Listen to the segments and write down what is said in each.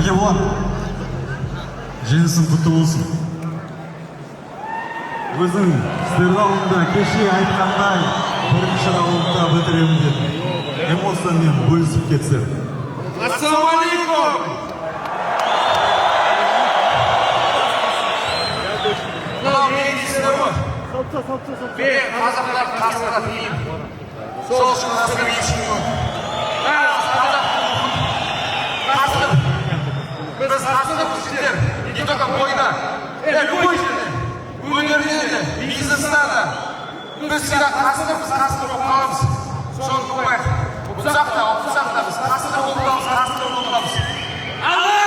Еркебұлан, жеңісің құтты болсын. Өзің сіздердің кеше айтқандай, бірінші раундта бітіремін деп, эмоциямен бөлісіп кетсең. Ассалаумағалейкум! Мынау мен дейсіңдер ғой. Мен қазақтар қасқырға тиеймін. Сол үшін әскерге шықтым. Қазақтың қасқыр. Біз қасқырмыз, жігіттер. Не только бойда. Любой жерде. Өнерде де, бизнеста да. Біз всегда қасқырмыз, қасқыр болып қаламыз. Соны ұмытпайық. Ұзақ та, ұзақ та біз қасқыр болып қаламыз, қасқыр болып қаламыз. Алла!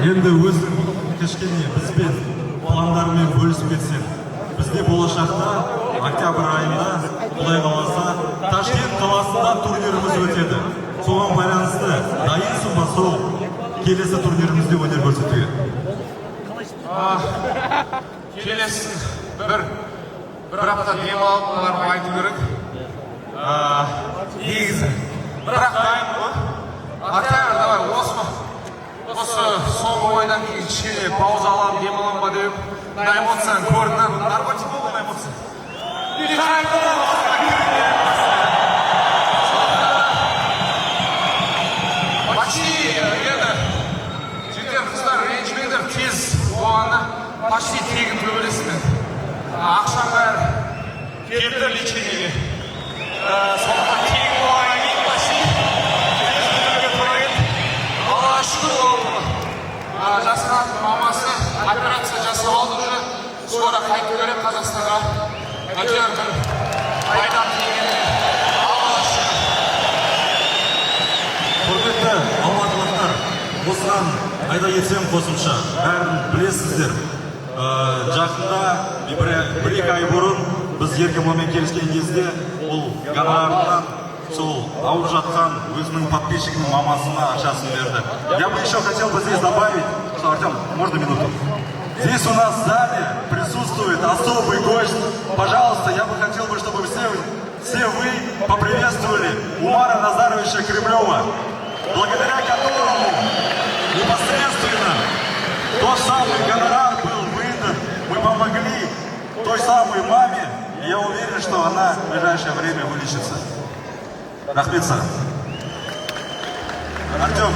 Енді өзің кішкене бізбен пландарымен бөлісіп кетсең. Бізде болашақта октябрь айында, Құдай қаласа, Ташкент қаласында турниріміз өтеді. Соған байланысты дайынсың ба сол келесі турнирімізде өнер көрсетуге? Келесін бір апта демалып барып айту керек. Негізі бірақ дайын ғой. Октябрь, давай, осы соңғы ойдан кейін кішкене пауза аламын, демаламын ба деп. Мына эмоцияны көрдім, наркотик болды мына эмоция. И қайтадан почти енді, жігіттер, қыздар, ренжімеңдер, тез болғанда почти тегін төбелестім. Ақшам бәрі кетті лечениеге. Сондықтан тегін болғаннан кейін почти тез бітіруге тура келді. Аллаға шүкір, ол Жасқанаттың мамасы операция жасап алды, уже скоро қайтып келеді Қазақстанға, әйтеуір бір пайдам тигеніне Аллаға шүкір. Құрметті алматылықтар, осыған айта кетсем қосымша, бәрін білесіздер. Жақында 1-2 ай бұрын біз Еркебұланмен келіскен кезде, ол гонорарынан сол ауырып жатқан өзінің подписчигінің мамасына ақшасын берді. Я бы еще хотел бы здесь добавить, что, Артем, можно минуту? Здесь у нас в зале присутствует особый гость. Пожалуйста, я бы хотел бы, чтобы все вы поприветствовали Умара Назаровича Кремлева, благодаря которому непосредственно тот самый гонорар был выдан. Мы помогли той самой маме, и я уверен, что она в ближайшее время вылечится. Рахмет саған. Артем.